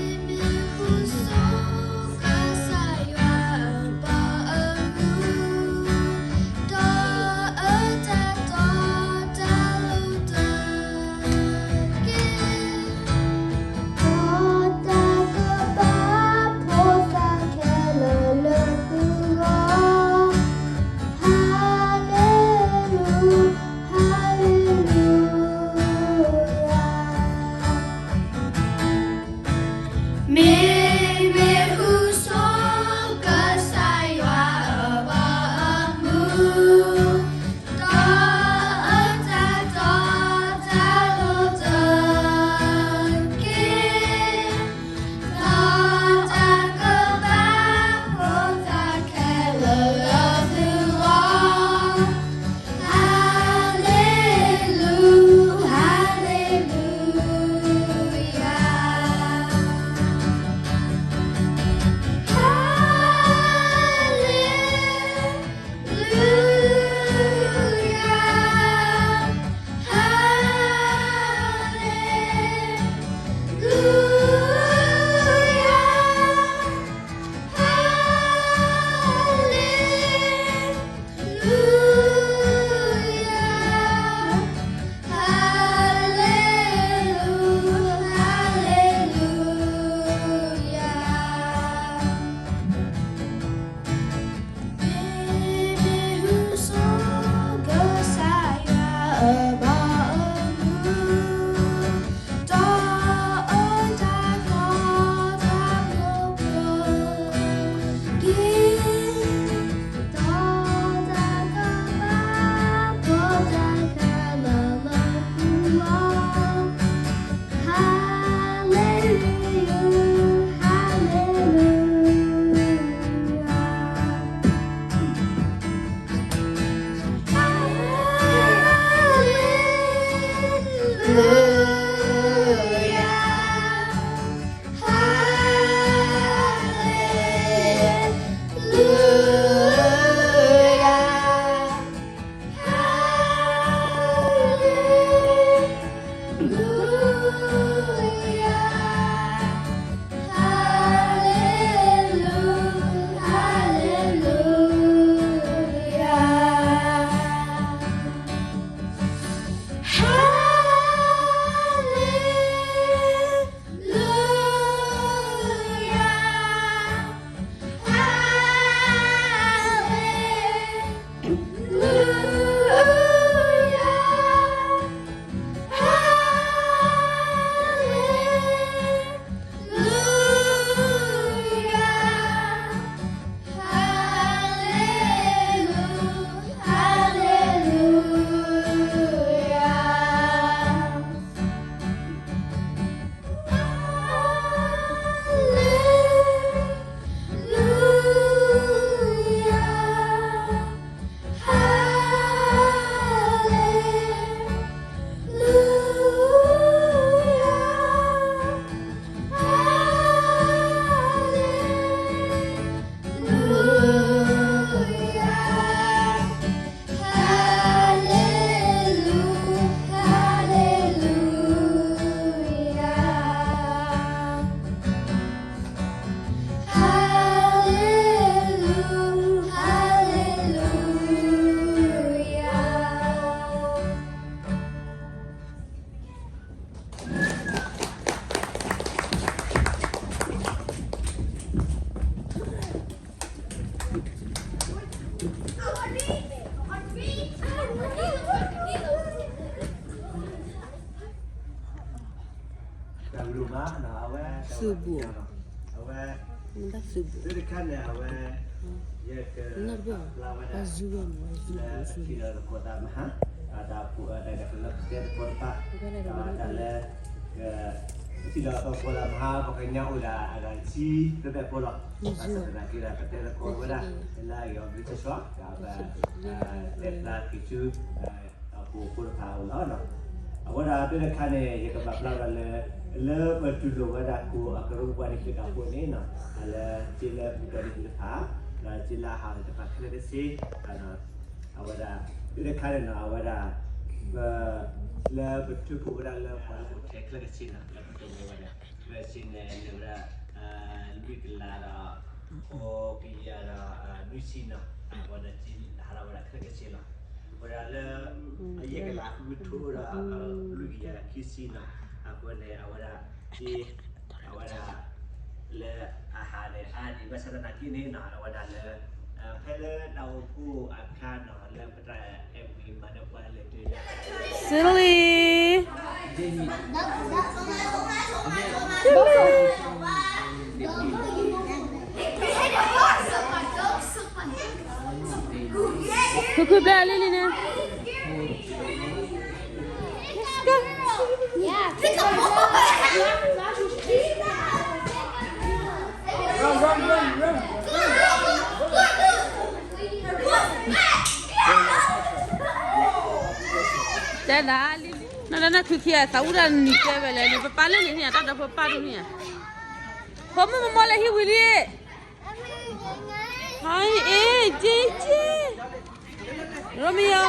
Bibikhuso kasaywa pa agu တၢ်ဂ့ၢ်မးနီၤ အဝဲ သုးဘူး အဝဲ မ့ၢ်တၢ်သုးဘူး သုတခါန့ၣ် အဝဲ ယက ပျၢ်ဝဲဒၣ် လၢ ထံလီၤသကိးသးမဟါ တၢ်ဖိ တၢ်ကလၢကတဲသကိးတဖၣ် တၢ်လၢ က ထံလီၤသကိးသးမဟါ ပှၤကညီအိၣ်ဒၣ်အဂၤတဆံ သဘဲၣ်ဖိလီၤ ဘၣ်ဆၣ်သနာ်က့ဒီး ကတဲသကိးဝဲဒၣ် လၢအဂ့ၤအီၤဘျုးကဆှီ ဒီး တဲဖျါက့ၤဆူ အပူၤဖိတဖၣ်အအိၣ်လီၤ. အဝဲဒၣ်ဖဲတခါန့ၣ် ယကပာ်ဖျါဝဲဒၣ်လၢ လၢပတူၢ်လိာ်ဝဲဒၣ်ကိးအကရူၢ်ပှၤန့ၣ် က့ၤကးဖိန့ၣ်နီၤ လၢစ့လၢပူၤကွံာ်န့ၣ်သ့ၣ်တဖၣ် ဒီးစ့လၢအဟးန့ၣ်တဖၣ်ခဲလၢာ်ခဲဆ့ အဝဲဒၣ် ဖဲတခါန့ၣ်နီၤ အဝဲဒၣ် ပ လၢပထုးဖှိၣ်ဝဲဒၣ်လၢပှၤလၢအိၣ်ထဲခဲလၢာ်ခဲဆ့နီၤ လၢပတူၢ်လိာ်ဝဲဒၣ် ခဲလၢာ်ခဲဆ့န့ၣ် န့ၢ်ဝဲဒၣ် လွံၢ်ကလးဒီး ဃိးကယၤဒီး နွံဆံနီၤ အဃိန့ၣ် စ့ဟးထီၣ်ဝဲဒၣ်ခဲလၢာ်ခဲဆ့လီၤ. ဝဲဒၣ်လၢ ယဲၢ်ကလးဃုကထိဒီး လွံၢ်ကယၤခံဆံနီၤ အဃိန့ၣ် အဝဲဒၣ် စ့ အဝဲဒၣ် လၢအဟးန့ၣ် အါဒံးဘၣ်ဆၣ်သနာ်က့န့ၣ်နီၤ အဝဲဒၣ်လၢ ဖဲလၢတၢ်အိၣ်ဖှိၣ်အခါနီၤ လၢပတၢ်အဲၣ်ဝံၤမၤလၢပှၤလဲၤတုၤလၢ Silly. ခွံခွံဘျဲၣ်လံလံန့ၣ် တဲဒၣ်လံ နနခုခံအသးအူတၢ်နံၤတဲဝဲလဲၣ်န့ၣ် ပပၢ်လၢန့ၣ်န့ၣ် တၢ်ဒီးပပၢ်ဒိၣ်န့ၣ် ဖိမုၣ်မမီၢ်လဲၤဟံးဝံၤလံ ဟါအ့ၣ် က့က့ Romeo